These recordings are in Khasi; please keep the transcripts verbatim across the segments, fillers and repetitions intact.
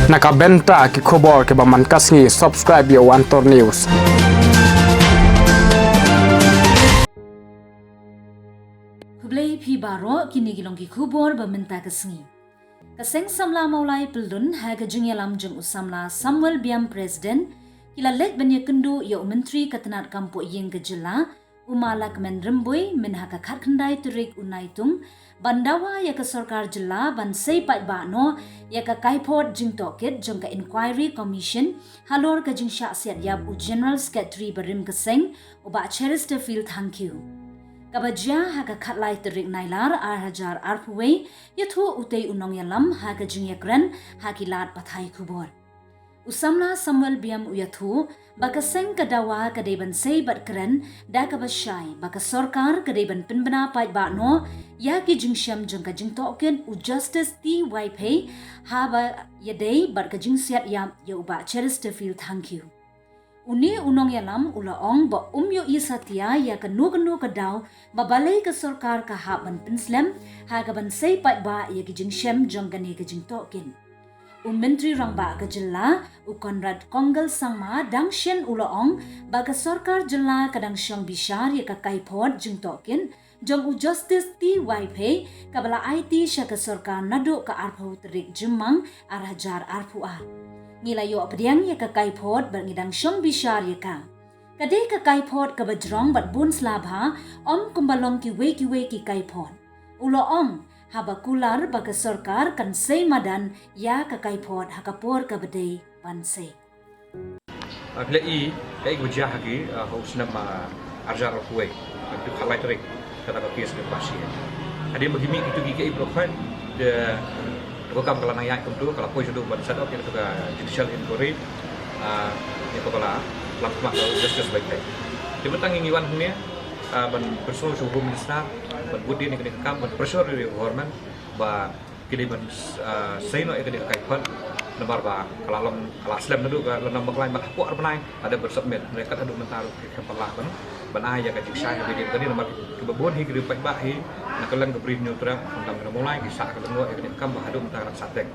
Na ka bynta ki khubor kiba man ka sngi, subscribe ïa u Antor News. Khublei phi baroh, kine ki long ki khubor ba mynta ka sngi. Ka Seng Samla Mawlai Pyllun ha ka jingïalam jong u Samla Samuel Biam, President, ki la leit ban ïakynduh ïa u Myntri ka tnat kam poh ïing ka jylla, u Ma Lahkmen Rymbui, mynha ka khatkhyndai tarik u Naitung, ban dawa ïa ka sorkar jylla ban sei paidbah noh ïa ka kaiphod jingtohkit jong ka Inquiry Commission halor ka jingshah siat ïap u General Secretary barim ka seng, u Bah Cheristerfield Thangkhiew. Kaba jia ha ka khatlai tarik Nailar ar hajar arphew wei, ïathuh utei u nongïalam ha ka jingïakren ha ki lad pathai khubor. U Samla Samuel Biam u ïathuh ba ka seng ka dawa ka dei ban sei bad kren da kaba shai ba ka sorkar ka dei ban pynbna paidbah noh ïa ki jingshem jong ka jingtohkit u Justice T. Waiphei, haba ïadei bad ka jingsiat ïap ïa u Bah Cheristerfield Thangkhiew. Une u nongïalam u la ong ba um ïohi satia ïa kano kano ka daw ba balei ka sorkar ka hap ban pynslem ha ka ban sei paidbah ïa ki jingshem jong kane ka jingtohkit. U Myntri Rangbah ka jylla, u Conrad Kongkal Sangma, dang shen u la ong ba ka sorkar jylla ka dang shong bishar ïa ka kaiphod jingtohkit jong u Justice T. Waiphei, kaba la aiti sha ka sorkar naduh ka arphew tarik Jymmang ar hajar arphew ar. Ngi la ïoh pdiang ïa ka kaiphod bad ngi dang shong bishar ïa ka. Ka dei ka kaiphod kaba jrong bad bun sla bha, ym kumba long kiwei kiwei ki kaiphod. U la ong, haba kular ba ka sorkar kan sei madan ïa ka kaiphod ha ka por kaba dei ban sei. Ah, phi la i, ka i ka ba jia ha ki, ah, ha u snem, ah, ar hajar arphew wei, ha ka khatlai tarik, kata ka case ka ba shi. Hadien ba ki mih kito ki, ka i baroh khoit, de, to ka kam ka la nang ïaid kumto, ka la poi shaduh ban set up ïa kato ka judicial inquiry, ah, ïa kaba la lam khmat ka Justice Waiphei. Te mynta ngi ngi wan hangne, ah, ban pyrsad sha u Home Minister, ban bud ïa kane ka kam, ban pyrsad ïa u government, ba ki dei ban, ah, sei noh ïa kane ka kaiphod, namar ba ka la long, ka la slem naduh ka la nang ba khlaiñ, ba hapoh ar bnai la dep ban submit, hynrei kat haduh mynta ruh ki khlem pat lah ban, ban ai ïa ka jingshai ha kane, kane namar kiba bun hi ki riew paidbah hi na ka liang ka Bri Hynñiewtrep, khamtam ka Mawlai, ki sah ka lyngngoh ïa kane ka kam ba haduh mynta ka dang sah teng.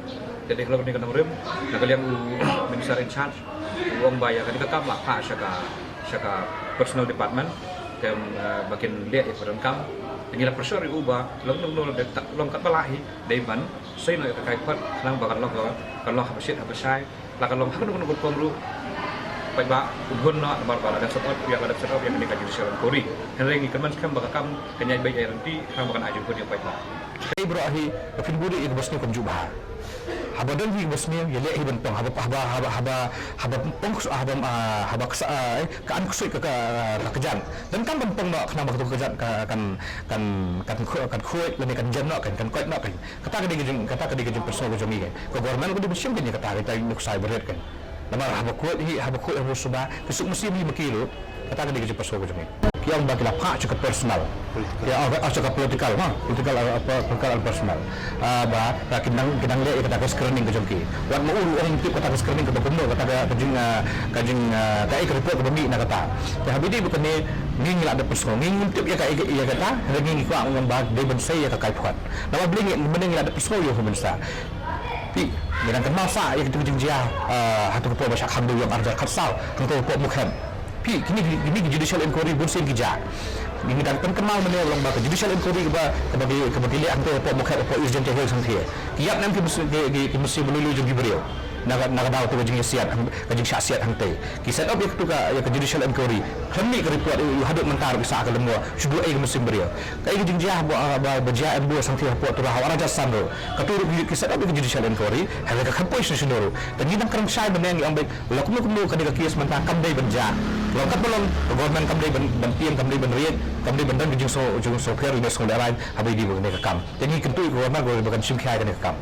Te dei halor kane ka nongrim na ka liang u Minister in charge u ong ba ïa kane ka kam la phah sha ka, sha ka Personnel Department, te, eh, ba kin leh ïa ka donkam. Te ngi la pyrsad ïa u ba long, long, long, long katba lah hi, dei ban sei noh ïa ka kaiphod, khnang ba kan long, kan long haba shit haba shai, la kan long ha kano kano ka rukom ruh, paidbah un hun noh namar ba la dang set up ïa, la dang set up ïa kane ka judicial inquiry. Hynrei ngi kyrmen skhem ba ka kam kan ïaid beit ïaid ryntih, khnang ba kan ai jingkyrkhu ïa paidbah. Ei baroh hi, ba phin bud ïa kaba sniew kumjuh bha. Haba don hi kaba sniew, ïaleh hi ban pong, haba, haba, haba, haba, haba pong, haba, ah, haba ksa, ah, eh, ka an ksuid ka, ka, ka kjat. Donkam ban pong noh khnang ba kato ka kjat ka, kan, kan, kan khu-, kan khuid lane kan jem noh kan, kan koit noh kan. Kata ka dei ka jing, kata ka dei ka jingpyrshah ka jong ngi kan. Ka government ka dei ban shim kan ïa kata, kata nuksa ba rit kan. Namar haba khuid hi, haba khuid haba suba, ki suk mynsiem hi ma ki ruh. Kata ka dei ka jingpyrshah ka jong ngi. Ki ong ba ki la phah sha ka personal. Political. Ki ong, oh, sha ka political, ha, political, uh, political and personal. Ah, ba, ba ki nang, ki nang leh ïa kata ka screening ka jong ki. Wat ma u ruh um tip kata ka screening kaba kumno, kata ka, ka jing, ah, ka jing, ah, kaei ka report kaba mih na kata. Te haba ïadei bad kane, ngi ngi la dep pyrsngew, ngi ngim tip ïa kaei ïa kata, hynrei ngi ngi kwah ong ba dei ban sei ïa ka kaiphod. Namar balei ngi, mynne ngi la dep pyrsngew ïa u Home Minister. Phi, ngi dang kynmaw sah ïa kito ki jingjia, ah, ha kato ka por ba shah khang dewïong ar hajar khatsaw, hangto hapoh Mukhem. Phi, kine ki, kine ki judicial inquiry bun sien ki jia. Ngi dang pynkynmaw mynne long ba ka judicial inquiry kaba, kaba ki, kaba ki leh hangto hapoh Mukhem, hapoh East Jaintia Hills hangthie. Ki ïap ne em ki mynsiem, ki, ki, ki mynsiem ba lui lui jong ki briew. Na ka, na ka daw kato ka jingïasiat, hang, ka jingshah siat hangtei. Ki set up ïa kato ka, ïa ka judicial inquiry. Khlem mih ka report, ïa, haduh mynta ruh ki sah ka lyngngoh. Shu duh ei ka mynsiem briew. Kaei ka jingjia ba, ba, ba jia em buh sangti hapoh Tura ha u ar hajar san ruh. Kato ruh ki, ki set up ïa ka judicial inquiry. Hynrei ka khlem poi sha shnong ruh. Te ngi dang kren shai mynne ngi ong beit la kumno kumno kane ka case mynta kam dei ban jia. Long katba long ka government kam dei ban, ban tieng, kam dei ban riej, kam dei ban don ka jingsngew, jingsngewpher lane sngewlehraiñ haba ïadei bad kane ka kam. Te ngi kyntu ïa ka government ba kan shim khia ïa kane ka kam.